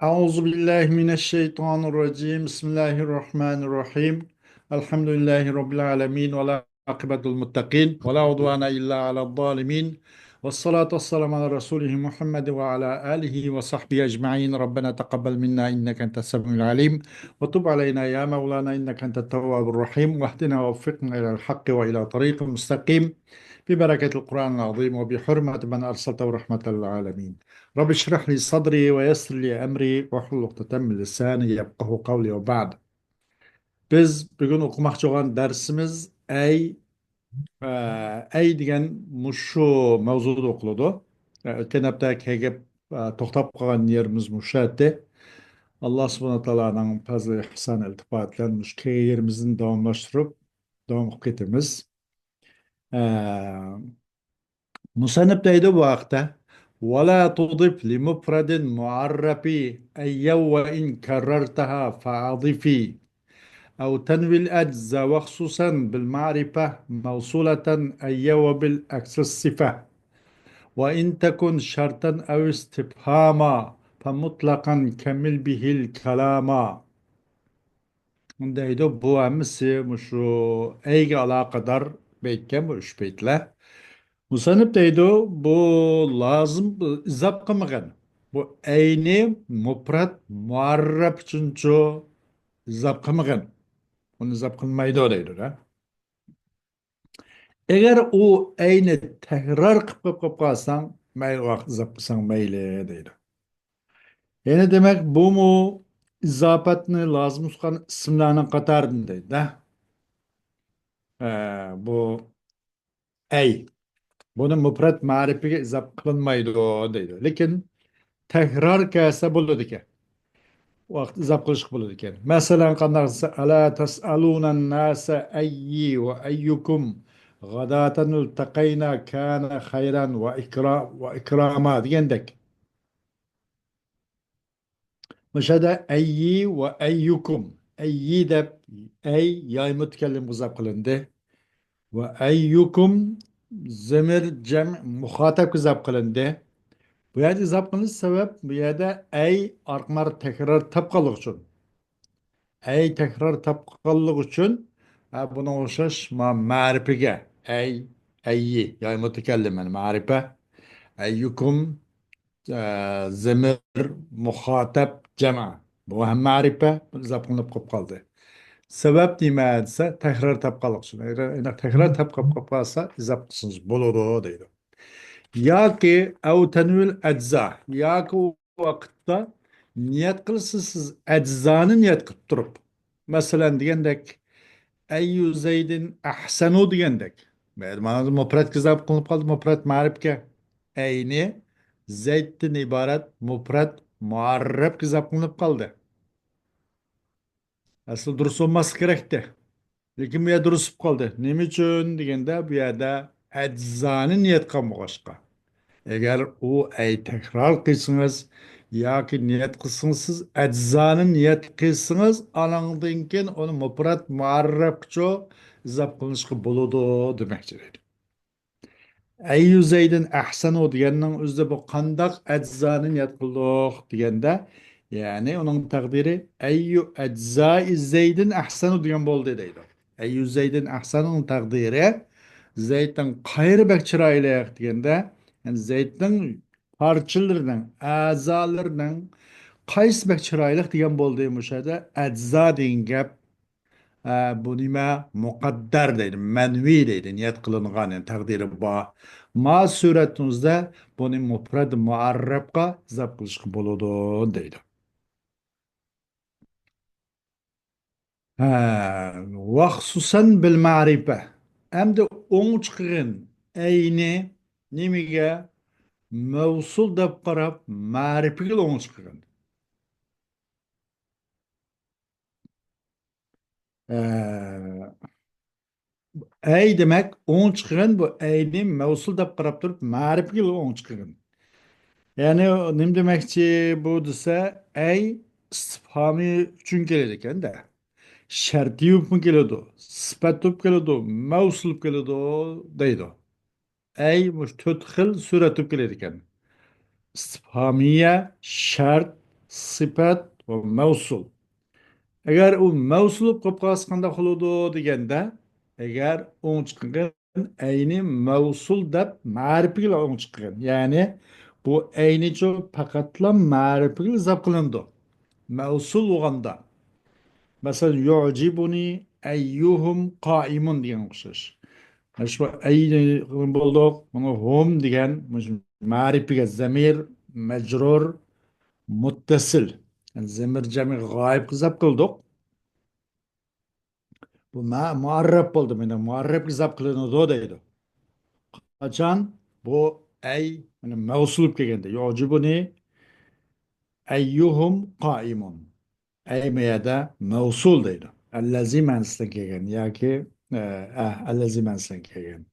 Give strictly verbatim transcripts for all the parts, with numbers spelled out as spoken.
أعوذ بالله من الشيطان الرجيم. بسم الله الرحمن الرحيم. الحمد لله رب العالمين، والعاقبة للمتقين، ولا عدوان إلا على الظالمين، والصلاة والسلام على رسوله محمد وعلى آله وصحبه أجمعين. ربنا تقبل منا إنك أنت السميع العليم، وتب علينا يا مولانا إنك أنت التواب الرحيم، واهدنا ووفقنا إلى الحق وإلى طريق مستقيم، ببركة القرآن العظيم وبحرمة من أرسلته رحمة للعالمين. رب اشرح لي صدري ويسر لي أمري واحلل عقدة من لساني يفقهوا قولي وبعد. بىز بۈگۈن ئوقۇماقچى بولغان دەرسىمىز ئەي، ئە، ئەي دېگەن مۇشۇ ماۋزۇدا ئوقۇلىدۇ. ئە، ئۆتكەن ھەپتە كەلگەپ، ئە، توختاپ قالغان يېرىمىز مۇشۇ ئىدى. ئاللا سۇبھانەھۇ ۋە تائالانىڭ پەزلى، ئىھسان، ئىلتىپاتى بىلەن مۇشۇ كەلگەن يېرىمىزدىن داۋاملاشتۇرۇپ، داۋام قىلىپ كېتىمىز. ئە، مۇسەننىپ دەيدۇ بۇ ھەقتە: ولا تضف لمفرد معرف أيا وإن كررتها فأضف، أو تنوي الأجزا وخصوصا بالمعرفة موصولة أيا وبالعكس الصفة، وإن تكن شرطا أو استفهاما فمطلقا كمل به الكلاما. دەيدۇ. بۇ ھەممىسى مۇشۇ ئەيگە ئالاقىدار بەيتكەن بۇ ئۈچ بەيتلەر. مۇسەننىپ دەيدۇ، بۇ لازىم ئىزاپ قىلمىغىن. بۇ ئەينى مۇپرەت مۇئەررەپ ئۈچۈنچۇ ئىزاپ قىلمىغىن. ئۇنى ئىزاپ قىلمايدۇ دەيدۇ-دە. ئەگەر ئۇ ئەينى تەكرار قىلىپ، قىلىپ، قىلىپ قالساڭ، مەيلى، ۋاقىت ئىزاپ قىلساڭ مەيلى دەيدۇ. يەنى دېمەك، بۇمۇ ئىزاپەتنى لازىم تۇتقان ئىسىملارنىڭ قاتارىدىن دەيدۇ-دە. ئە، بۇ ئەي. بۇنى مۇپرەت مەرىپىگە ئىزاپ قىلىنمايدۇ دەيدۇ. لېكىن تەكرار كەلسە بولىدىكەن. ۋاقىت ئىزاپ قىلىشقا بولىدىكەن. مەسىلەن، قانداق دېسە، ألا تسألون الناس أيي وأيكم غداة التقينا كان خيرا وإكرا-، وإكراما دېگەندەك. مۇشۇ يەردە أيي وأيكم. أيي دەپ، ئەي ياي مۇتەكەللىمگە ئىزاپ قىلىندى. ۋە ئەييۇكۇم زەمىر جەم مۇخاتەبكە ئىزاپ قىلىندى. بۇ يەردە ئىزاپ قىلىنىش سەۋەب، بۇ يەردە ئەي ئارقىمار تەكرار تاپقانلىقى ئۈچۈن. ئەي تەكرار تاپقانلىقى ئۈچۈن، ھە، بۇنىڭغا ئوخشاش ما-، مەرىپىگە، ئەي، ئەيي، ياي مۇتەكەللىم، يەنى مەرىپە. ئەييۇكۇم، ئە، زەمىر مۇخاتەب جەمئ. بۇ ھەم مەرىپە، بۇ ئىزاپ قىلىنىپ قېلىپ قالدى. سەۋەب نېمە دېسە، تەكرار تاپقانلىق ئۈچۈن. ئەگەر، ئەگەر تەكرار تاپقان، قېلىپ قالسا، ئىزاپ قىلسىڭىز بولىدۇ دەيدۇ. ياكى ئەۋ تەنۋىل ئەجزا، ياكى ئۇ ۋاقىتتا نىيەت قىلسىز، سىز ئەجزانى نىيەت قىلىپ تۇرۇپ. مەسىلەن، دېگەندەك، ئەييۇ زەيدىن ئەھسەنۇ دېگەندەك. مانا مۇپرەتكە ئىزاپ قىلىنىپ قالدى، مۇپرەت مەرىپكە. ئەينى زەيدتىن ئىبارەت مۇپرەت مۇئەررەپكە ئىزاپ قىلىنىپ قالدى. ئەسلى دۇرۇس بولماسلىقى كېرەكتى. لېكىن بۇ يەردە دۇرۇس بولۇپ قالدى. نېمە ئۈچۈن دېگەندە، بۇ يەردە ئەجزانى نىيەت قىلغان بولغاچقا. ئەگەر ئۇ ئەي تەكرار قىلسىڭىز ياكى نىيەت قىلسىڭىز، سىز ئەجزانى نىيەت قىلسىڭىز، ئانىڭدىن كېيىن ئۇنى مۇپرەت مۇئەررەپكىچۇ ئىزاپ قىلىنىشقا بولىدۇ دېمەكچى دەيدۇ. ئەييۇ زەيدىن ئەھسەنۇ دېگەننىڭ ئۆزىدە بۇ قانداق ئەجزانى نىيەت قىلدۇق دېگەندە، يەنى ئۇنىڭ تەقدىرى ئەييۇ ئەجزائى زەيدىن ئەھسەنۇ دېگەن بولدى دەيدۇ. ئەييۇ زەيدىن ئەھسەنۇنىڭ تەقدىرى زەيدنىڭ قايرى بەك چىرايلىق دېگەندە، يەنى زەيدنىڭ پارچىلىرىنىڭ، ئەزالىرىنىڭ قايسى بەك چىرايلىق دېگەن بولدى. مۇشۇ يەردە ئەجزا دېگەن گەپ، ئە، بۇ نېمە؟ مۇقەددەر دەيدۇ، مەنۋى دەيدۇ، نىيەت قىلىنغان، يەنى تەقدىرى بار. ما سۈرەتىڭىزدە بۇنى مۇپرەت مۇئەررەپقا ئىزاپ قىلىشقا بولىدۇ دەيدۇ. ھە، ۋەخسۇسەن بىل مەرىپە. ئەمدى ئوڭ چىقىغىن ئەينى نېمىگە؟ مەۋسۇل دەپ قاراپ، مەرىپىگە ئوڭ چىقىغىن. ئە، ئەي دېمەك، ئوڭ چىقىغىن، بۇ ئەينى مەۋسۇل دەپ قاراپ تۇرۇپ، مەرىپىگە ئوڭ چىقىغىن. يەنى نېمە دېمەكچى بۇ دېسە، ئەي ئىستىپھامى ئۈچۈن كېلىدىكەن-دە. شەرتىي بولۇپمۇ كېلىدۇ، سۈپەت بولۇپ كېلىدۇ، مەۋسۇل بولۇپ كېلىدۇ دەيدۇ. ئەي مۇشۇ تۆت خىل سۈرەت بولۇپ كېلىدىكەن. ئىستىپھامىيە، شەرت، سۈپەت ۋە مەۋسۇل. ئەگەر ئۇ مەۋسۇل بولۇپ قېلىپ قالسا قانداق بولىدۇ دېگەندە، ئەگەر ئوڭ چىقىرغان ئەينى مەۋسۇل دەپ مەرىپىگىلا ئوڭ چىقىرغان. يەنى بۇ ئەينىچۇ پەقەتلا مەرىپىگىلا زاپ قىلىنىدۇ. مەۋسۇل بولغاندا. مەسىلەن، يۇجىبۇنى ئەييۇھۇم قائىمۇن دېگەنگە ئوخشاش. مانا شۇ ئەينى بولدۇق. مانا ھۇم دېگەن مۇشۇ مەرىپىگە زەمىر مەجرۇر مۇتتەسىل. يەنى زەمىر جەمئى غائىبقا زاپ قىلدۇق. بۇ مە-، مۇئەررەپ بولدى. مانا مۇئەررەپكە زاپ قىلىنىدۇ دەيدۇ. قاچان؟ بۇ ئەي، مانا مەۋسۇل بولۇپ كەلگەندە. يۇجىبۇنى ئەييۇھۇم قائىمۇن. ئەي ما يەردە مەۋسۇل دەيدۇ. ئەللەزى مەنىسىدىن كەلگەن ياكى، ئە، ئە، ئەللەزى مەنىسىدىن كەلگەن.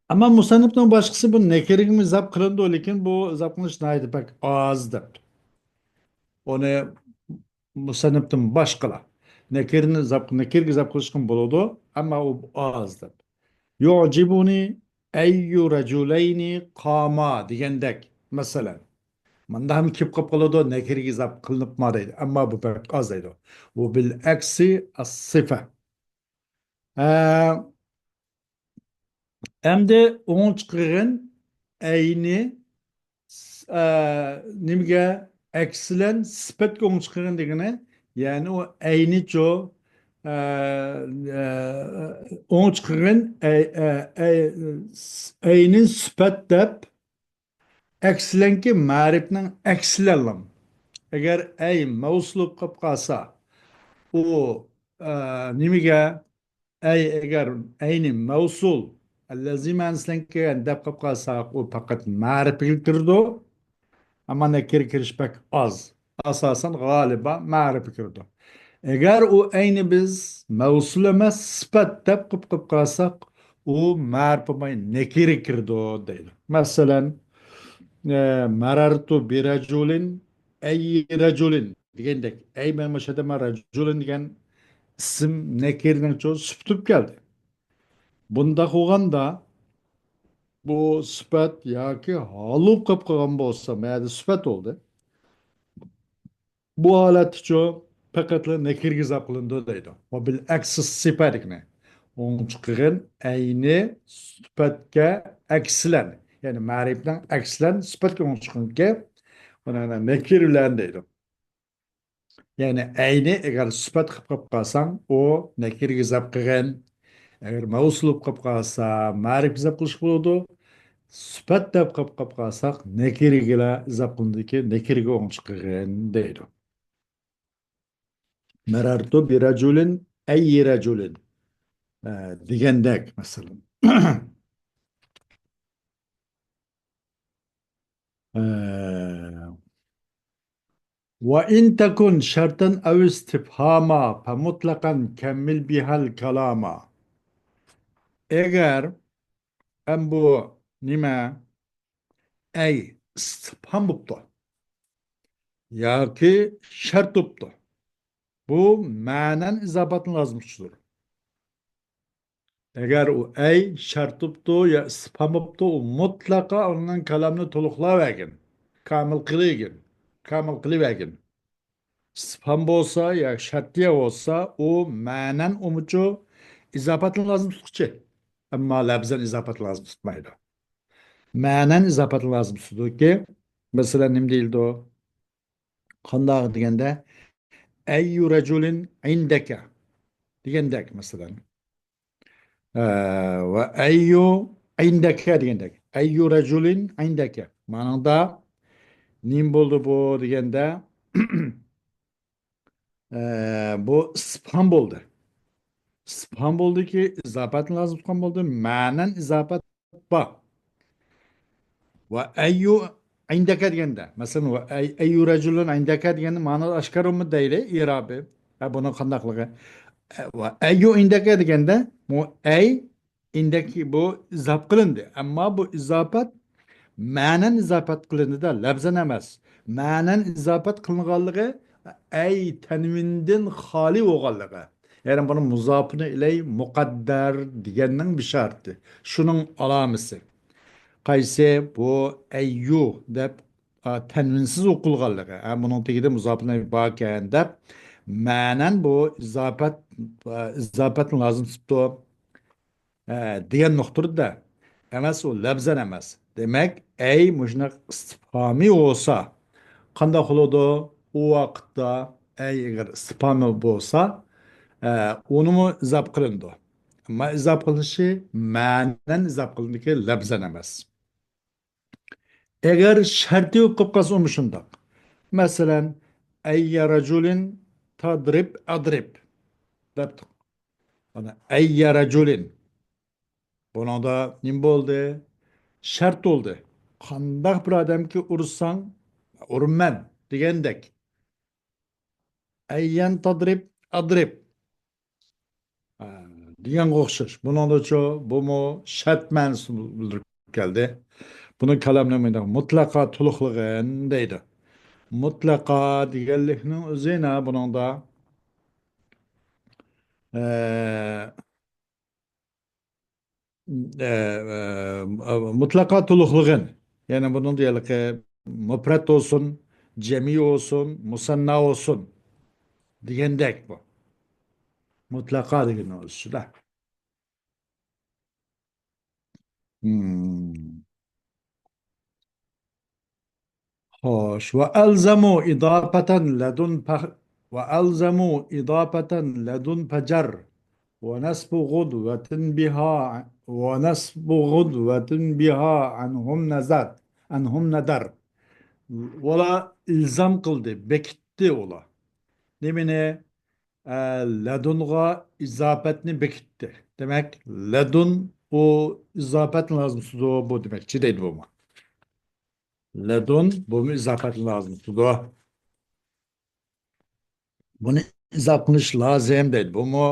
ئەمما مۇسەننىپنىڭ باشقىسى بۇ نەكىرىگىمۇ زاپ قىلىنىدۇ، لېكىن بۇ زاپ قىلىنىش ناھايىتى بەك ئاز دەپتۇ. ئۇنى مۇسەننىپتىن باشقىلار نەكىرنى زاپ، نەكىرگە زاپ قىلىشقىمۇ بولىدۇ، ئەمما ئۇ ئاز دەپ. يۇجىبۇنى ئەييۇ رەجۇلەينى قاما دېگەندەك، مەسىلەن. مۇنداقمۇ كېلىپ قېلىپ قالىدۇ، نەكىرگە زاپ قىلىنىپما دەيدۇ، ئەمما بۇ بەك ئاز دەيدۇ. بۇ بىل ئەكسى ئەس-سىفە. ئە، ئەمدى ئوڭ چىقىرغىن ئەينى، ئە، نېمىگە؟ ئەكسىلەن سۈپەتكە ئوڭ چىقىرغىن دېگىنى، يەنى ئۇ ئەينىچۇ، ئە، ئە، ئوڭ چىقىرغىن ئەي-، ئە، ئەي-، ئەينى سۈپەت دەپ ئەكسىلەنكى مەرىپنىڭ ئەكسىلەنلىم. ئەگەر ئەي مەۋسۇل بولۇپ قېلىپ قالسا، ئۇ، ئە، نېمىگە؟ ئەي، ئەگەر ئەينى مەۋسۇل، ئەللەزى مەنىسىدىن كەلگەن دەپ قېلىپ قالساق، ئۇ پەقەت مەرىپىگە كىرىدۇ. ئەمما نەكىرە كىرىش بەك ئاز. ئاساسەن غالىبا مەرىپە كىرىدۇ. ئەگەر ئۇ ئەينى بىز مەۋسۇل ئەمەس، سۈپەت دەپ قىپ قىپ قالساق، ئۇ مەرىپە بولماي نەكىرە كىرىدۇ دەيدۇ. مەسىلەن، ئە، مەرەرتۇ بىرەجۇلىن، ئەي رەجۇلىن دېگەندەك، ئەي مەن مۇشۇ يەردە مەن رەجۇلىن دېگەن ئىسىم نەكىرىنىڭ چوڭ سۈپىتى بولۇپ كەلدى. بۇنداق بولغاندا، بۇ سۈپەت ياكى ھالۇ قىپ قالغان بولسا، مەدە سۈپەت بولدى. بۇ ھالەتتىچۇ پەقەتلا نەكىرگە ئىزاپە قىلىنىدۇ دەيدۇ. ۋە بىل ئەكسى سىپەتىكنى. ئوڭچە قىلغىن ئەينى سۈپەتكە ئەكسىلەن. يەنى مەرىپنىڭ ئەكسىلەن سۈپەتكە ئوڭچە قىلغىنكى، بۇنى نەكىر بىلەن دەيدۇ. يەنى ئەينى ئەگەر سۈپەت قىپ قىپ قالساڭ، ئۇ نەكىرگە ئىزاپە قىلغىن. ئەگەر مەۋسۇل بولۇپ قېلىپ قالسا، مەرىپە ئىزاپە قىلىشقا بولىدۇ. سۈپەت دەپ قېلىپ قېلىپ قالساق، نەكىرىگىلا ئىزاپە قىلىنىدىكى، نەكىرگە ئوڭچە قىلغىن دەيدۇ. مەرەرتۇ بىرەجۇلىن، ئەيي رەجۇلىن، ئە، دېگەندەك، مەسىلەن. ئە، ۋە ئىن تەكۇن شەرتەن ئەۋ ئىستىفھاما فەمۇتلەقەن كەممىل بىھەل كالاما. ئەگەر ئەم بۇ نېمە؟ ئەي ئىستىفھام بوپتۇ. ياكى شەرت بوپتۇ. بۇ مەنەن ئىزاپەتنى لازىم تۇتىدۇ. ئەگەر ئۇ ئەي شەرت بوپتۇ يا ئىستىفھام بوپتۇ، ئۇ مۇتلەقا ئۇنىڭ كالامنى تولۇقلاۋەرگىن، كامىل قىلىۋەرگىن، كامىل قىلىۋەرگىن. ئىستىفھام بولسا يا شەرتىيە بولسا، ئۇ مەنەن ئۇمۇچۇ ئىزاپەتنى لازىم تۇتقۇچى. ئەمما لەپزەن ئىزاپەتنى لازىم تۇتمايدۇ. مەنەن ئىزاپەتنى لازىم تۇتىدۇكى، مەسىلەن، نېمە دېيىلىدۇ؟ قانداق دېگەندە، ئەييۇ رەجۇلىن ئىندەكە دېگەندەك، مەسىلەن. ئە، ۋە ئەييۇ ئىندەكە دېگەندەك. ئەييۇ رەجۇلىن ئىندەكە. مانىڭدا نېمە بولدى بۇ دېگەندە، ئە، بۇ ئىستىپھام بولدى. ئىستىپھام بولدىكى، ئىزاپەتنى لازىم تۇتقان بولدى. مەنەن ئىزاپەت بار. ۋە ئەييۇ ئىندەكە دېگەندە، مەسىلەن، ۋە ئەي-، ئەييۇ رەجۇلۇن ئىندەكە دېگەندە مانا ئاشكارىمۇ دەيلى، ئىرابى. ھە، بۇنىڭ قانداقلىقى؟ ئە، ۋە ئەييۇ ئىندەكە دېگەندە، بۇ ئەي ئىندەك بۇ ئىزاپە قىلىندى. ئەمما بۇ ئىزاپەت مەنەن ئىزاپەت قىلىندى-دە، لەپزەن ئەمەس. مەنەن ئىزاپەت قىلىنغانلىقى ئەي تەنۋىندىن خالىي بولغانلىقى. يەنى بۇنى مۇزاپۇنى ئىلەي مۇقەددەر دېگەننىڭ بىشارىتى. شۇنىڭ ئالامىسى. قايسى؟ بۇ ئەييۇ دەپ ئا، تەنۋىنسىز ئوقۇلغانلىقى، ئا، بۇنىڭ تېگىدە مۇزاپىنە باركەن دەپ، مەنەن بۇ ئىزاپەت، ئا، ئىزاپەتنى لازىم تۇتۇپتۇ، ئا، دېگەن نۇقتىدا ئەمەس، ئۇ لەپزەن ئەمەس. دېمەك، ئەي مۇشۇنداق ئىستىپھامى بولسا، قانداق بولىدۇ؟ ئۇ ۋاقىتتا ئەي ئەگەر ئىستىپھامى بولسا، ئا، ئۇنىمۇ ئىزاپ قىلىنىدۇ. ئەمما ئىزاپ قىلىنىشى مەنەن ئىزاپ قىلىنىدىكى، لەپزەن ئەمەس. ئەگەر شەرتى بولۇپ قالسا، ئۇمۇ شۇنداق. مەسىلەن، ئەييە رەجۇلىن تەدرىب ئەدرىب دەپتۇق. مانا، ئەييە رەجۇلىن. بۇنىڭدا نېمە بولدى؟ شەرت بولدى. قانداق بىر ئادەمگە ئۇرساڭ، ئۇرىمەن دېگەندەك. ئەييەن تەدرىب ئەدرىب. ھە، دېگەنگە ئوخشاش. بۇنىڭدىچۇ، بۇمۇ شەرت مەنىسىنى بىلدۈرۈپ كەلدى. بۇنىڭ كالامنى مۇنداق مۇتلەقا تولۇقلىغىن دەيدۇ. مۇتلەقا دېگەنلىكنىڭ ئۆزى نە بۇنىڭدا؟ ئە، ئە، ئە، مۇتلەقا تولۇقلىغىن. يەنى بۇنىڭدا ھېلىقى مۇپرەت بولسۇن، جەمئىي بولسۇن، مۇسەننا بولسۇن دېگەندەك بۇ. مۇتلەقا دېگەننىڭ ئۆزى شۇ-دە. مم. خوش. وألزموا إضافة لدن ف-، وألزموا إضافة لدن فجر. ونصب غدوة بها، ونصب غدوة بها عنهم نزد، عنهم ندر. ئۇلار ئىلزام قىلدى، بېكىتتى ئۇلار. نېمىنى؟ ئە، لەدۇنغا ئىزاپەتنى بېكىتتى. دېمەك، لەدۇن ئۇ ئىزاپەتنى لازىم تۇتىدۇ، بۇ دېمەكچى دەيدۇ بۇمۇ. لەدۇن بۇمۇ ئىزاپەتنى لازىم تۇتىدۇ. بۇنى ئىزاپە قىلىش لازىم دەيدۇ. بۇمۇ،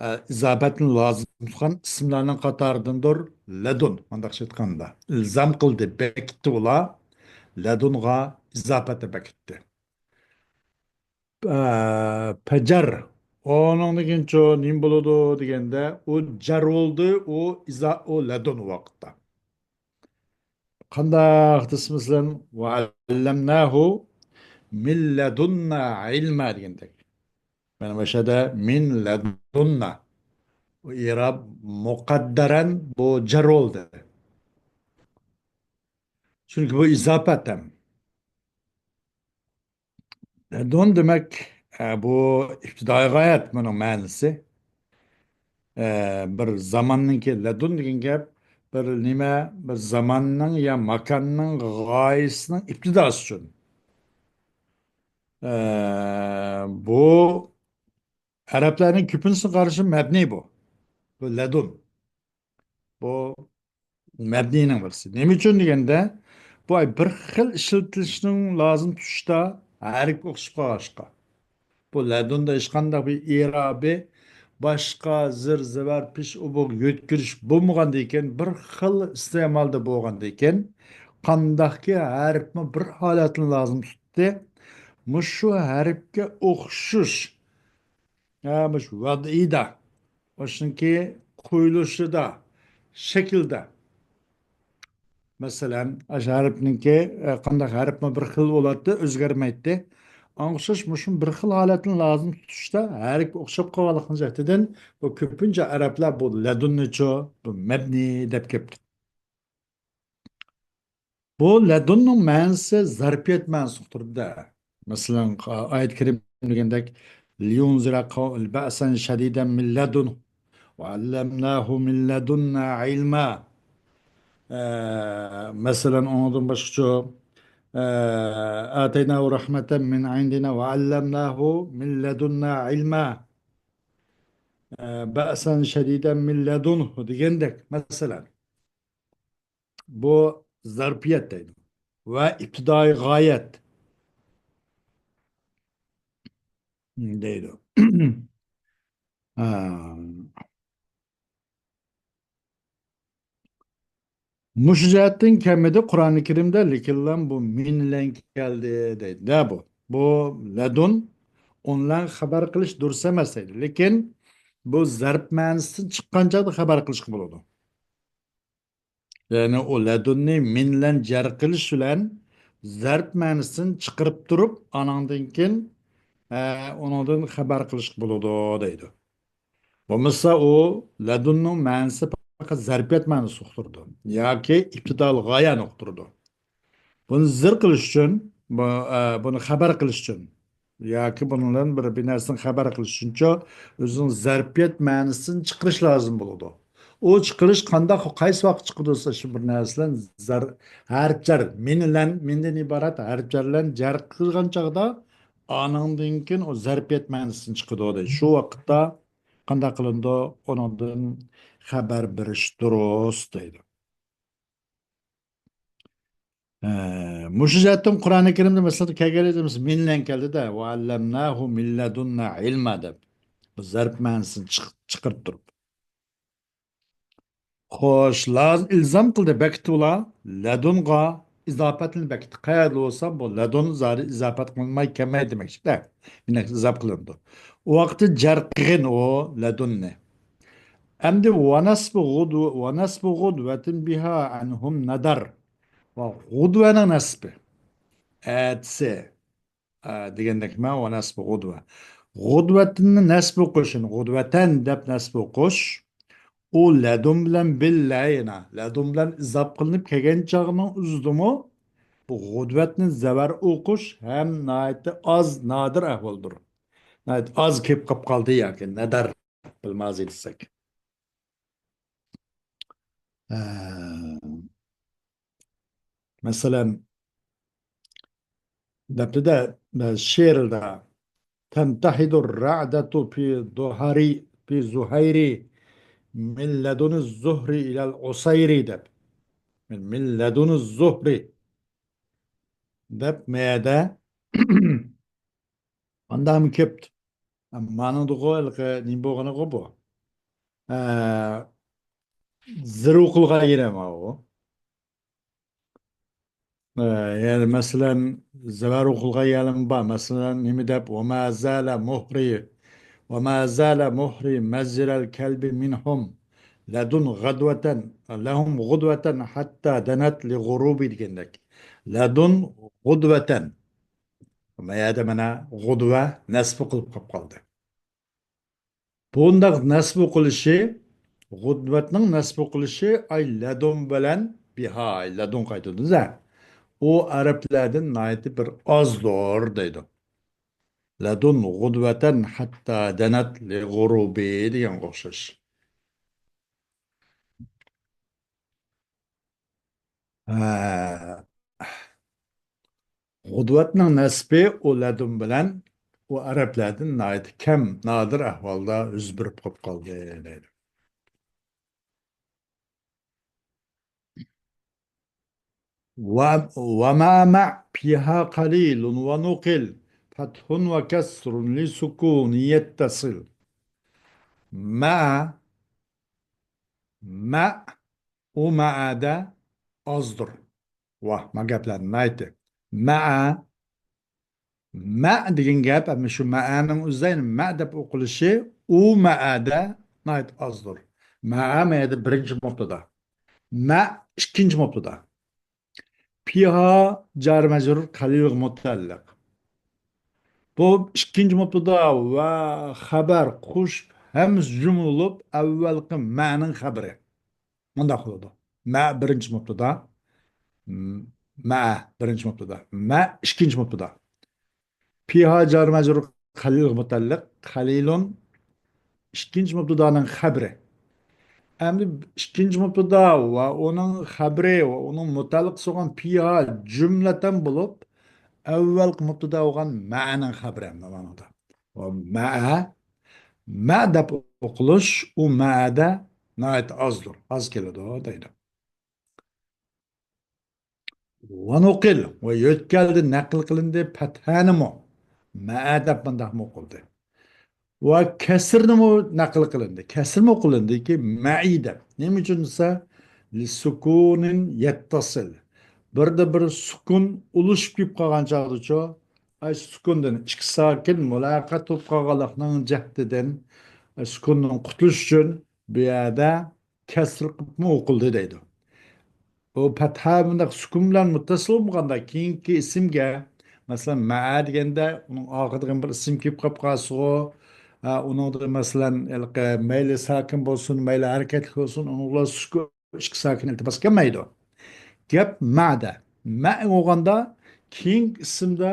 ئە، ئىزاپەتنى لازىم تۇتقان ئىسىملارنىڭ قاتارىدىندۇر. لەدۇن، مۇنداقچە ئېيتقاندا، ئىلزام قىلدى، بېكىتتى ئۇلار. لەدۇنغا ئىزاپەتنى بېكىتتى. ئە، پەجەر. ئۇنىڭدىن كېيىنچۇ نېمە بولىدۇ دېگەندە، ئۇ جار بولدى، ئۇ ئىزا-، ئۇ لەدۇن ۋاقىتتا. قانداق دېسە، مەسىلەن، «وعلمناه من لدنا علما» دېگەندەك. مانا مۇشۇ يەردە «من لدنا». ئۇ ئىراب مۇقەددەرەن بۇ جار بولدى. چۈنكى بۇ ئىزاپەت ھەم. لەدۇن دېمەك، ئە، بۇ ئىپتىدائىي غايەت، بۇنىڭ مەنىسى. ئە، بىر زاماننىڭكى، لەدۇن دېگەن گەپ بىر نېمە، بىر زاماننىڭ يا ماكاننىڭ غايىسىنىڭ ئىپتىداسى ئۈچۈن. ئە، بۇ ئەرەبلەرنىڭ كۆپىنچىسىگە قارىشى مەبنىي بۇ. بۇ لەدۇن. بۇ مەبنىينىڭ بىرسى. نېمە ئۈچۈن دېگەندە، بۇ بىر خىل ئىشلىتىلىشنىڭ لازىم تۇتۇشتا ھەرپكە ئوخشىشىپ قالغاچقا. بۇ لەدۇندا ھېچقانداق بىر ئىرابى، باشقا زىر، زىبەر، پېش، ئۇبۇق، يۆتكىلىش بولمىغاندىكىن، بىر خىل ئىستېمالدا بولغاندىكىن، قانداقكى ھەرپمۇ بىر ھالەتنى لازىم تۇتتى. مۇشۇ ھەرپكە ئوخشىشىش ھە، مۇشۇ ۋەدئىدە، ئاشۇنىڭكى قويۇلۇشىدا، شەكىلدە. مەسىلەن، ئاشۇ ھەرپنىڭكى، ئە، قانداق ھەرپمۇ بىر خىل بولاتتى، ئۆزگەرمەيتتى. ئاڭغا ئوخشاش مۇشۇ بىر خىل ھالەتنى لازىم تۇتۇشتا ھەرپكە ئوخشاپ قالغانلىقىنىڭ جەھىتىدىن بۇ كۆپىنچە ئەرەبلەر بۇ لەدۇننىچۇ، بۇ مەبنىي دەپ كەپتۇ. بۇ لەدۇننىڭ مەنىسى زەرپىيەت مەنىسىنى ئۇقتۇرىدۇ. مەسىلەن، ئايەت كەرىمە دېگەندەك، لينذر قو-، بأسا شديدا من لدنه وعلمناه من لدنا علما. ئە، مەسىلەن، ئۇنىڭدىن باشقىچۇ، ئە، آتيناه رحمة من عندنا وعلمناه من لدنا علما. ئە، بأسا شديدا من لدنه دېگەندەك، مەسىلەن. بۇ زەرپىيەت دەيدۇ. ۋە ئىپتىدائىي غايەت دەيدۇ. ھە. مۇشۇ جەھەتتىن كەلمىدى قۇرئانى كەرىمدە، لېكىنلا بۇ مىن بىلەن كەلدى دەيدۇ. نە بۇ؟ بۇ لەدۇن ئۇنىڭ بىلەن خەۋەر قىلىش دۇرۇس ئەمەس دەيدۇ. لېكىن بۇ زەرپ مەنىسىدىن چىققان چاغدا خەۋەر قىلىشقا بولىدۇ. يەنى ئۇ لەدۇننى مىن بىلەن جەر قىلىش بىلەن زەرپ مەنىسىنى چىقىرىپ تۇرۇپ، ئانىڭدىن كېيىن، ئە، ئۇنىڭدىن خەۋەر قىلىشقا بولىدۇ دەيدۇ. بولمىسا ئۇ لەدۇننىڭ مەنىسى پەقەت زەرپىيەت مەنىسىنى ئۇقتۇرىدۇ ياكى ئىپتىدائىل غايەنى ئۇقتۇرىدۇ. بۇنى زىر قىلىش ئۈچۈن، بۇ، ئە، بۇنى خەۋەر قىلىش ئۈچۈن ياكى بۇنىڭ بىلەن بىر، بىر نەرسىدىن خەۋەر قىلىش ئۈچۈنچۇ ئۆزىنىڭ زەرپىيەت مەنىسىنى چىقىرىش لازىم بولىدۇ. ئۇ چىقىرىش قانداق، قايسى ۋاقىت چىقىدۇ دېسە، شۇ بىر نەرسە بىلەن زەر-، ھەرپ جەر، مىن بىلەن، مىندىن ئىبارەت ھەرپ جەر بىلەن جەر قىلغان چاغدا، ئانىڭدىن كېيىن ئۇ زەرپىيەت مەنىسىنى چىقىدۇ دەيدۇ. شۇ ۋاقىتتا قانداق قىلىنىدۇ؟ ئۇنىڭدىن خەۋەر بېرىش دۇرۇس دەيدۇ. ئە، مۇشۇ جەھەتتىن قۇرئانى كەرىمدە مەسىلەن كەلگەن ئىدى، مىن بىلەن كەلدى-دە، «ۋەئەللەمناھۇ مىن لەدۇننا ئىلما» دەپ. بۇ زەرپ مەنىسىنى چىق-، چىقىرىپ تۇرۇپ. خوش، لازىم ئىلزام قىلدى، بەكىتى ئۇلار. لەدۇنغا ئىزاپەتنى بەكىتى. قەيەردە بولسا، بۇ لەدۇن زادى ئىزاپەت قىلىنماي كەلمەيدۇ دېمەكچىدە. دېمەك، ئىزاپەت قىلىنىدۇ. ئۇ ۋاقىتتا جەر قىلغىن ئۇ لەدۇننى. ئەمدى ۋەنەسبۇ غۇدۋ-، ۋەنەسبۇ غۇدۋەتىن بىھا ئەنھۇم نەدەر. ۋە غۇدۋەنىڭ نەسبى. ئەتىسى. ئە، دېگەندەك مەن ۋەنەسبۇ غۇدۋە. غۇدۋەتىننى نەسب ئوقۇش، يەنى غۇدۋەتەن دەپ نەسب ئوقۇش. ئۇ لەدۇن بىلەن بىللە يەنە. لەدۇن بىلەن ئىزاپ قىلىنىپ كەلگەن چاغنىڭ ئۆزىدىمۇ بۇ غۇدۋەتنى زەۋەر ئوقۇش ھەم ناھايىتى ئاز، نادىر ئەھۋالدۇر. ناھايىتى ئاز كېلىپ قاپ قالدى ياكى نەدەر بىلمازى دېسەك. ئە، مەسىلەن، دەپتىدە، شېئىردا، «تەنتەھىدۇر رەئدەتۇ پى دۇھەرى، پى زۇھەيرى، مىن لەدۇنى زۇھرى ئىلەل ئۇسەيرى» دەپ. مىن لەدۇنى زۇھرى دەپ مەيەدە ئانداقمۇ كەپتۇ. مانىدىغۇ ھېلىقى نېمە بولغىنىغۇ بۇ. ئە، زىر ئوقۇلغان يېرى ئەمما ئۇ. ئە، يەنى مەسىلەن، زەۋەر ئوقۇلغان يەرلىرىمۇ بار. مەسىلەن، نېمە دەپ، «ۋەما زالە مۇھرى، ۋەما زالە مۇھرى مەزرەل كەلبى مىنھۇم لەدۇن غەدۋەتەن، لەھۇم غۇدۋەتەن ھەتتا دەنەت لىغۇرۇبى» دېگەندەك. لەدۇن غۇدۋەتەن. ما يەردە مانا غۇدۋە نەسب قىلىپ قاپ قالدى. بۇنداق نەسب قىلىشى، غۇدۋەتنىڭ نەسب قىلىشى، ئاي لەدۇن بىلەن بىھا، ئاي لەدۇن قايتىدۇ-دە. ئۇ ئەرەبلەردىن ناھايىتى بىر ئازدۇر دەيدۇ. لەدۇن غۇدۋەتەن ھەتتا دەنەت لىغۇرۇبى دېگەنگە ئوخشاش. ھە. غۇدۋەتنىڭ نەسبى ئۇ لەدۇن بىلەن ئۇ ئەرەبلەردىن ناھايىتى كەم، نادىر ئەھۋالدا يۈز بېرىپ قاپ قالدى دەيدۇ. ۋە، ۋە مە مە پىھا قەلىلۇن ۋە نۇقىل پەتھۇن ۋە كەسرۇن لى سۇكۇنى يەتتەسىل. مە، مە، ئۇ مەئەدە ئازدۇر. ۋاھ، ما گەپلەرنى ئېيتتى. مەئە، مە دېگەن گەپ، ئەمما شۇ مەئەنىڭ ئۆزى، يەنى مە دەپ ئوقۇلۇشى ئۇ مەئەدە ناھايىتى ئازدۇر. مەئە مەئەدە بىرىنچى مۇبتەدا. مە ئىككىنچى مۇبتەدا. پىھا جار مەجرۇر قەلىلغا مۇتەئەللىق. بۇ ئىككىنچى مۇبتەدا ۋە خەبەر قوشۇپ ھەممىسى جۈملە بولۇپ ئەۋۋەلقى مەنىڭ خەبىرى. مۇنداق بولىدۇ. مە بىرىنچى مۇبتەدا. م-، مە بىرىنچى مۇبتەدا. مە ئىككىنچى مۇبتەدا. پىھا جار مەجرۇر قەلىلغا مۇتەئەللىق. قەلىلۇن ئىككىنچى مۇبتەدانىڭ خەبىرى. ئەمدى ئىككىنچى مۇبتەدا ۋە ئۇنىڭ خەبىرى ۋە ئۇنىڭ مۇتەئەللىقى بولغان پىھا جۈملەتەن بولۇپ، ئەۋۋەلقى مۇبتەدا بولغان مەنىڭ خەبىرى ئەمدى مانىڭدا. ۋە مەئە، مە دەپ ئوقۇلۇش ئۇ مەئەدە ناھايىتى ئازدۇر، ئاز كېلىدۇ دەيدۇ. ۋە نۇقىل، ۋە يۆتكەلدى، نەقىل قىلىندى، پەتھەنىمۇ، مەئە دەپ مۇنداقمۇ ئوقۇلدى. ۋە كەسرنىمۇ نەقىل قىلىندى. كەسرمۇ قىلىندىكى، مەئى دەپ. نېمە ئۈچۈن دېسە، لىسۇكۇنىن يەتتەسىل. بىردە بىر سۈكۈن ئۇلىشىپ كېلىپ قالغان چاغدىچۇ، ئاي سۈكۈندىن ئىككى ساكىن مۇلاقات بولۇپ قالغانلىقنىڭ جەھىتىدىن، ئاي سۈكۈندىن قۇتۇلۇش ئۈچۈن بۇ يەردە كەسر قىلىپمۇ ئوقۇلدى دەيدۇ. ئۇ پەتھە بۇنداق سۈكۈن بىلەن مۇتتەسىل بولمىغاندا، كېيىنكى ئىسىمگە، مەسىلەن، مەئە دېگەندە، ئۇنىڭ ئارقىدىغا بىر ئىسىم كېلىپ قاپ قالسىغۇ، ئە، ئۇنىڭدا، مەسىلەن، ھېلىقى مەيلى ساكىن بولسۇن، مەيلى ھەرىكەتلىك بولسۇن، ئۇنىڭغا سۈكۈن، ئىككى ساكىن ئىلتىپات كەلمەيدۇ. گەپ مەدە. مە بولغاندا، كېيىنكى ئىسىمدا،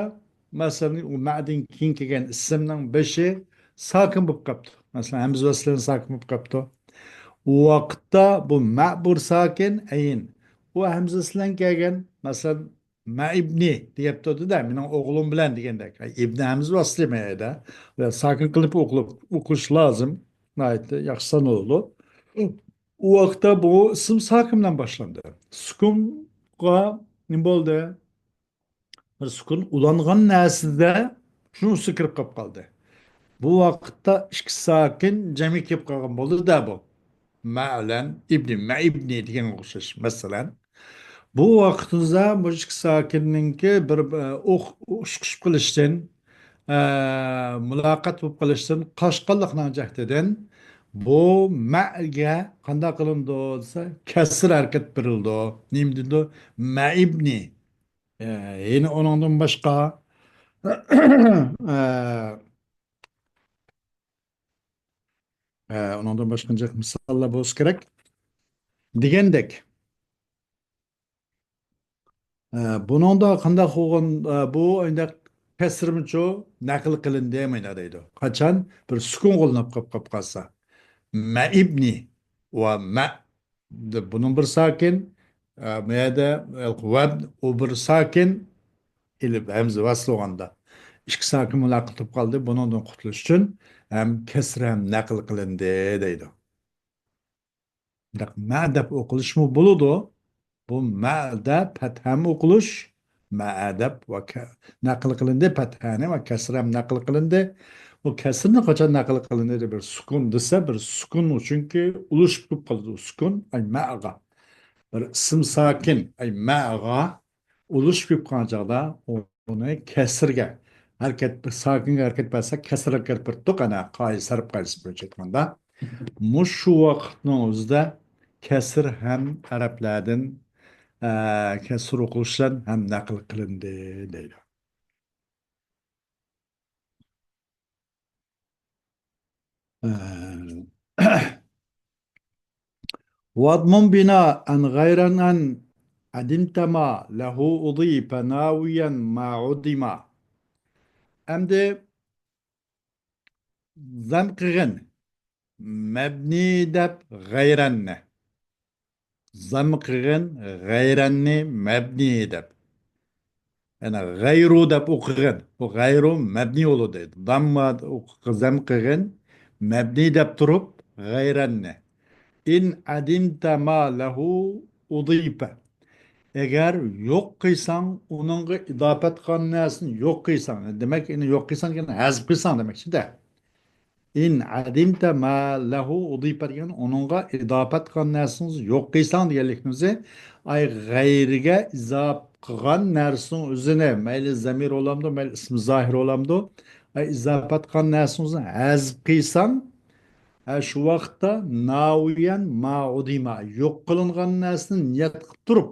مەسىلەن، ئۇ مەدىن كېيىن كەلگەن ئىسىمنىڭ بېشى ساكىن بولۇپ قاپتۇ. مەسىلەن، ھەمزە ۋەسلىدىن ساكىن بولۇپ قاپتۇ. ئۇ ۋاقىتتا بۇ مە بىر ساكىن، ئەين. ئۇ ھەمزىسى بىلەن كەلگەن، مەسىلەن، مە ئىبنى دەپ تۇردى-دە، مېنىڭ ئوغلۇم بىلەن دېگەندەك. ئىبنى ھەمزە ۋەسلى مەيەدە. ساكىن قىلىپ ئوقۇلۇپ، ئوقۇش لازىم. ناھايىتى ياخشى سانىلىدۇ. ئۇ ۋاقىتتا بۇ ئىسىم ساكىن بىلەن باشلاندى. سۈكۈنغا نېمە بولدى؟ بىر سۈكۈن ئۇلانغان نەرسىدە شۇنىسى كىرىپ قاپ قالدى. بۇ ۋاقىتتا ئىككى ساكىن جەمئىي كېلىپ قالغان بولدى-دە بۇ. مە بىلەن ئىبنى، مە ئىبنى دېگەنگە ئوخشاش، مەسىلەن. بۇ ۋاقىتىمىزدا بۇ ئىككى ساكىننىڭكى بىر، ئە، ئوخ-، ئۇچۇشۇپ قېلىشتىن، ئە، مۇلاقات بولۇپ قېلىشتىن قاچقانلىقنىڭ جەھىتىدىن بۇ مەگە قانداق قىلىنىدۇ دېسە، كەسىر ھەرىكەت بېرىلىدۇ. نېمە دېيىلىدۇ؟ مە ئىبنى. ئە، يەنە ئۇنىڭدىن باشقا، ئە، ئە، ئۇنىڭدىن باشقا جىق مىساللار بولسا كېرەك. دېگەندەك، ئە، بۇنىڭدا قانداق بولغان، ئە، بۇ ئەندەك كەسرىمىچۇ نەقىل قىلىندى مانا دەيدۇ. قاچان بىر سۈكۈن قوللىنىپ قاپ، قاپ قالسا. مەئىبنى ۋە مە، بۇنىڭ بىر ساكىن، ئە، مەدە، ۋە ئۇ بىر ساكىن، ئېلىپ ھەمزە ۋەسلى بولغاندا. ئىككى ساكىن مۇلاقات قىلىپ قالدى. بۇنىڭدىن قۇتۇلۇش ئۈچۈن ھەم كەسرە ھەم نەقىل قىلىندى دەيدۇ. مە دەپ ئوقۇلۇشمۇ بولىدۇ. بۇ مەدە پەتھەم ئوقۇلۇش، مە دەپ ۋە كە-، نەقىل قىلىندى، پەتھەنى ۋە كەسرەم نەقىل قىلىندى. بۇ كەسرنى قاچان نەقىل قىلىندى؟ بىر سۈكۈن دېسە، بىر سۈكۈن، چۈنكى ئۇلۇشۇپ قالىدۇ سۈكۈن، ئەي مەغا. بىر ئىسىم ساكىن، ئەي مەغا. ئۇلۇشۇپ كېلىپ قالغان چاغدا ئۇنى كەسىرگە ھەرىكەت، ساكىنگە ھەرىكەت بەرسەك، كەسىر ھەرىكەت بېرىپتۇق، ئەنە، قائىدە سەرپ قائىدىسى بويىچە ئېيتقاندا. مۇشۇ ۋاقىتنىڭ ئۆزىدە كەسىر ھەم ئەرەبلەردىن، ئە، كەسىر ئوقۇلۇشلار ھەم نەقىل قىلىندى دەيدۇ. ئە، واضمم بناء غير أن عدمت ما له أضيف ناويا ما عدم. ئەمدى زەم قىلغىن مەبنى دەپ غەيرەننى. زەم قىلغىن غەيرەننى مەبنى دەپ. يەنى غەيرۇ دەپ ئوقۇغىن. بۇ غەيرۇ مەبنى بولىدۇ. دامما زەم قىلغىن مەبنى دەپ تۇرۇپ غەيرەننى. ئىن ئەدىمتە ما لەھۇ ئۇدىپە. ئەگەر يوق قىلساڭ، ئۇنىڭغا ئىداپەت قىلغان نەرسىنى يوق قىلساڭ، دېمەك، ئۇنى يوق قىلساڭ دېگەن ھەزىپ قىلساڭ دېمەكچىدە. ئىن ئەدىمتە ما لەھۇ ئۇدىپە دېگەن ئۇنىڭغا ئىداپەت قىلغان نەرسىڭىزنى يوق قىلساڭ دېگەنلىكىمىزى، ئاي غەيرىگە ئىزاپە قىلغان نەرسىنىڭ ئۆزىنى، مەيلى زەمىر بولامدۇ، مەيلى ئىسمى زاھىر بولامدۇ، ئاي ئىزاپەت قىلغان نەرسىڭىزنى ھەزىپ قىلساڭ، ھە، شۇ ۋاقىتتا ناۋىيەن ما ئۇدىما، يوق قىلىنغان نەرسىنى نىيەت قىلىپ تۇرۇپ،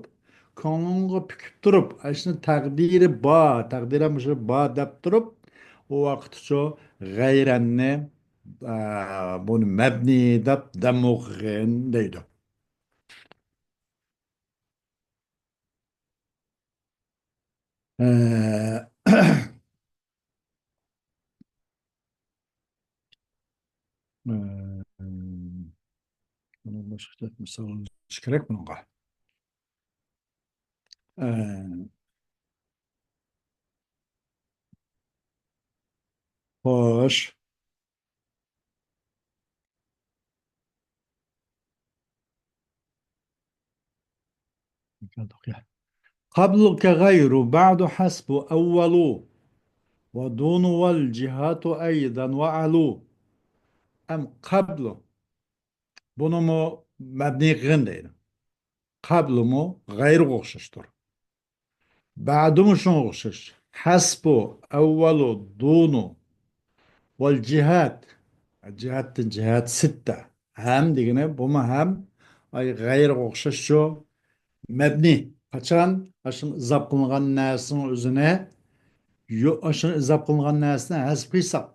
كۆڭلۈڭگە پۈكۈپ تۇرۇپ، ئاشۇنى تەقدىرى بار، تەقدىرى مۇشۇ بار دەپ تۇرۇپ، ئۇ ۋاقىتتىچۇ غەيرەننى، ئە، بۇنى مەبنى دەپ دەم ئوقۇغىن دەيدۇ. ئە، ئە، بۇنى باشقىچە مىسال ئېلىش كېرەك بۇنىڭغا. ئە، خوش. قبلك غير، بعد حسب، أول، ودون والجهات أيضا وعلو. ئەم قبل. بۇنىمۇ مەبنى قىلغىن دەيدۇ. قەبلىمۇ غەيرىغا ئوخشاشتۇر. بەدىمۇ شۇنىڭغا ئوخشاش. ھەسبۇ، ئەۋۋەلۇ، دۇنۇ. ۋەل جىھەت. جىھەتتىن جىھەت سىتتە. ھەم دېگىنى بۇمۇ ھەم، ئاي، غەيرىغا ئوخشاشچۇ. مەبنى. قاچان ئاشۇنى ئىزاپ قىلىنغان نەرسىنىڭ ئۆزىنى، يو-، ئاشۇنى ئىزاپ قىلىنغان نەرسىنى ھەزپ قىلساق.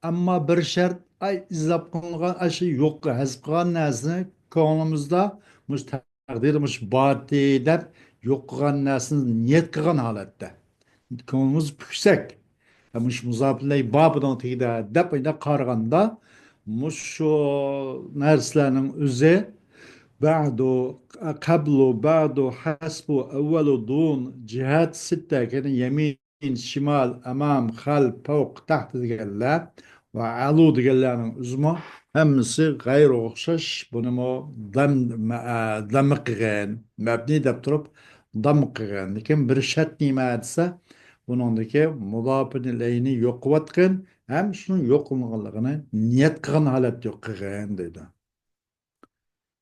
ئەمما بىر شەرت، ئاي، ئىزاپ قىلىنغان، ئاشۇ يوق، ھەزپ قىلغان نەرسىنى كۆڭلىمىزدە مۇشۇ تەقدىردە مۇشۇ بارتى دەپ يوق قىلغان نەرسىنى نىيەت قىلغان ھالەتتە. كۆڭلىمىز پۈكسەك، مۇشۇ مۇزاپىلەي بار بۇنىڭ تېگىدە دەپ ئەندە قارىغاندا، مۇشۇ نەرسىلەرنىڭ ئۆزى بەدۇ، قەبلۇ، بەدۇ، ھەسبۇ، ئەۋۋەلۇ، دۇن، جىھەت، سىتتە، يەمىن، شىمال، ئەمام، خەلپ، پەۋق، تەھت دېگەنلەر ۋە ئەلۇ دېگەنلەرنىڭ ئۆزىمۇ ھەممىسى غەيرىي ئوخشاش. بۇنىمۇ دەم-، مە-، دەممە قىلغان، مەبنى دەپ تۇرۇپ دەممە قىلغان. لېكىن بىر شەرت نېمە دېسە، بۇنىڭدىكى مۇداپىن ئىلەينى يوق قىلىۋاتقان ھەم شۇنىڭ يوق قىلىنغانلىقىنى نىيەت قىلغان ھالەتتە يوق قىلغان دەيدۇ.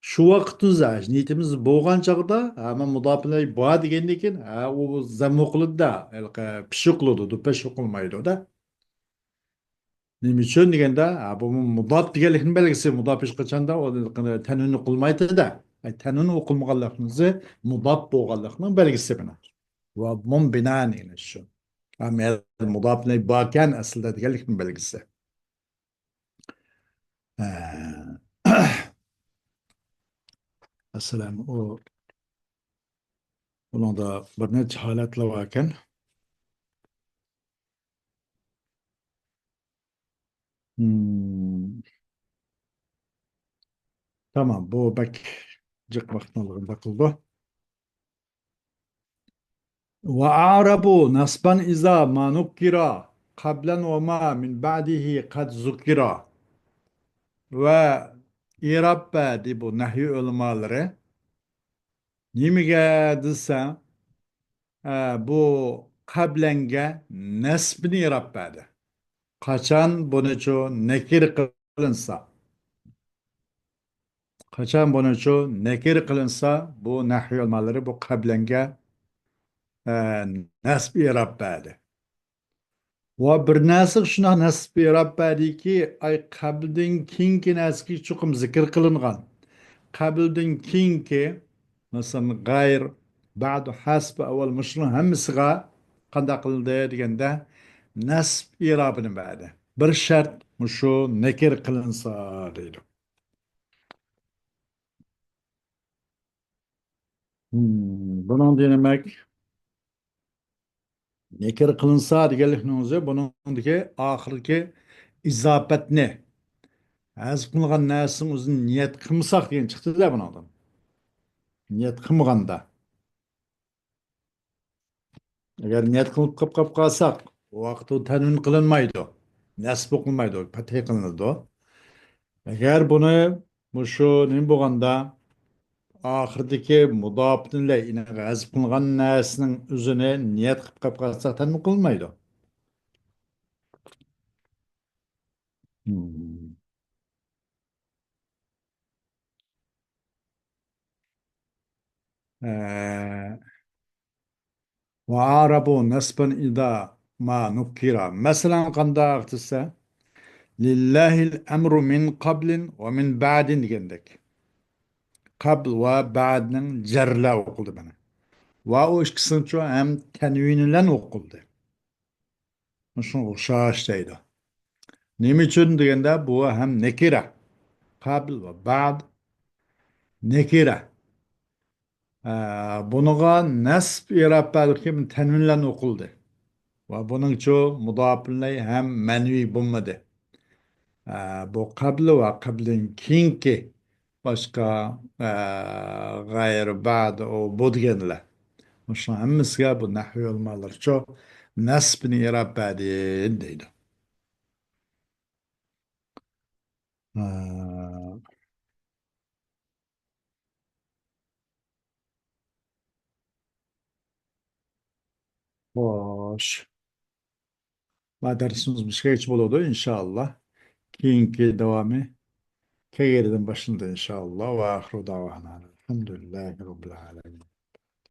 شۇ ۋاقىتتا نىيىتىمىز بولغان چاغدا، ھە، مەن مۇداپىن ئىلەي بار دېگەندىن كېيىن، ھە، ئۇ زەم ئوقۇلىدۇ-دە، ھېلىقى پېش ئوقۇلىدۇ، پېش ئوقۇلمايدۇ-دە. نېمە ئۈچۈن دېگەندە، ھە، بۇ مۇداپ دېگەنلىكنىڭ بەلگىسى، مۇداپ ھېچقاچاندا ئۇ تەنۋىن ئوقۇلمايدۇ-دە. ئەي، تەنۋىن ئوقۇلمىغانلىقنىڭ ئۆزى مۇداپ بولغانلىقنىڭ بەلگىسى بۇنىڭ. ۋە مۇنبىنا دېگىنى شۇ. ھە، مۇداپ ئىلەي باركەن ئەسلىدە دېگەنلىكنىڭ بەلگىسى. ئە، مەسىلەن، ئۇ، بۇنىڭدا بىر نەچچە ھالەتلەر باركەن. مم. تامام، بۇ بەك جىق ۋاقىتنى ئالغاندەك قىلىدۇ. وأعرب نصبا إذا ما نكر قبلا وما من بعده قد ذكر. ۋە ئىراب بەردى بۇ نەھۋى ئۆلىمالىرى. نېمىگە دېسە، ئە، بۇ قەبلەنگە نەسبنى ئىراب بەردى. قاچان بۇنىچۇ نەكىر قىلىنسا. قاچان بۇنىچۇ نەكىر قىلىنسا، بۇ نەھۋى ئۆلىمالىرى بۇ قەبلەنگە، ئە، نەسب ئىراب بەردى. ۋە بىر نەرسىگە شۇنداق نەسب ئىراب بەردىكى، ئاي، قەبلىدىن كېيىنكى نەرسىگە چوقۇم زىكىر قىلىنغان. قەبلىدىن كېيىنكى، مەسىلەن، غەير، بەدۇ، ھەسب، ئەۋۋەل، مۇشۇنىڭ ھەممىسىغا قانداق قىلدى دېگەندە، نەسب ئىرابىنى بەردى. بىر شەرت مۇشۇ نەكىر قىلىنسا دەيدۇ. مم، بۇنىڭ دېمەك، نەكىر قىلىنسا دېگەنلىكنىڭ ئۆزى بۇنىڭدىكى ئاخىرقى ئىزاپەتنى، ھەزىپ قىلىنغان نەرسىنىڭ ئۆزىنى نىيەت قىلمىساق دېگەن چىقتى-دە بۇنىڭدىن. نىيەت قىلمىغاندا. ئەگەر نىيەت قىلىپ قاپ-، قاپ قالساق، ئۇ ۋاقىتتا تەنۋىن قىلىنمايدۇ. نەسب قىلمايدۇ، پەتھى قىلىنىدۇ. ئەگەر بۇنى مۇشۇ نېمە بولغاندا، ئاخىرىدىكى مۇداپىن ئىلەيھىنى ھەزىپ قىلىنغان نەرسىنىڭ ئۆزىنى نىيەت قىلىپ قاپ قالساق، تەنۋىن قىلىنمايدۇ. مم. ئە، وأعرب نصبا إذا ما نكر. مەسىلەن، قانداق دېسە، لله الأمر من قبل ومن بعد دېگەندەك. قەبل ۋە بەدنىڭ جەررىلەر ئوقۇلدى مانا. ۋە ئۇ ئىككىسىنىڭچۇ ھەم تەنۋىن بىلەن ئوقۇلدى. شۇنىڭغا ئوخشاش دەيدۇ. نېمە ئۈچۈن دېگەندە، بۇ ھەم نەكىرە. قەبل ۋە بەد نەكىرە. ئە، بۇنىڭغا نەسب ئىراب بەردۇقى، تەنۋىن بىلەن ئوقۇلدى. ۋە بۇنىڭچۇ مۇداپىن ئىلەيھ ھەم مەنۋى بولمىدى. ئە، بۇ قەبلى ۋە قەبلىدىن كېيىنكى باشقا، ئە، غەيرى، بەد، ئۇ، بۇ دېگەنلەر. مۇشۇنىڭ ھەممىسىگە بۇ نەھۋى ئۆلىمالىرىچۇ نەسبنى ئىراب بەردى دەيدۇ. ئە، خوش. ما دەرسىمىز مۇشۇ يەرگىچە بولىدۇ، ئىنشائاللا. كېيىنكى داۋامى كەلگۈسىدىن باشلىنىدۇ، ئىنشائاللا. وآخر دعوانا الحمد لله رب العالمين.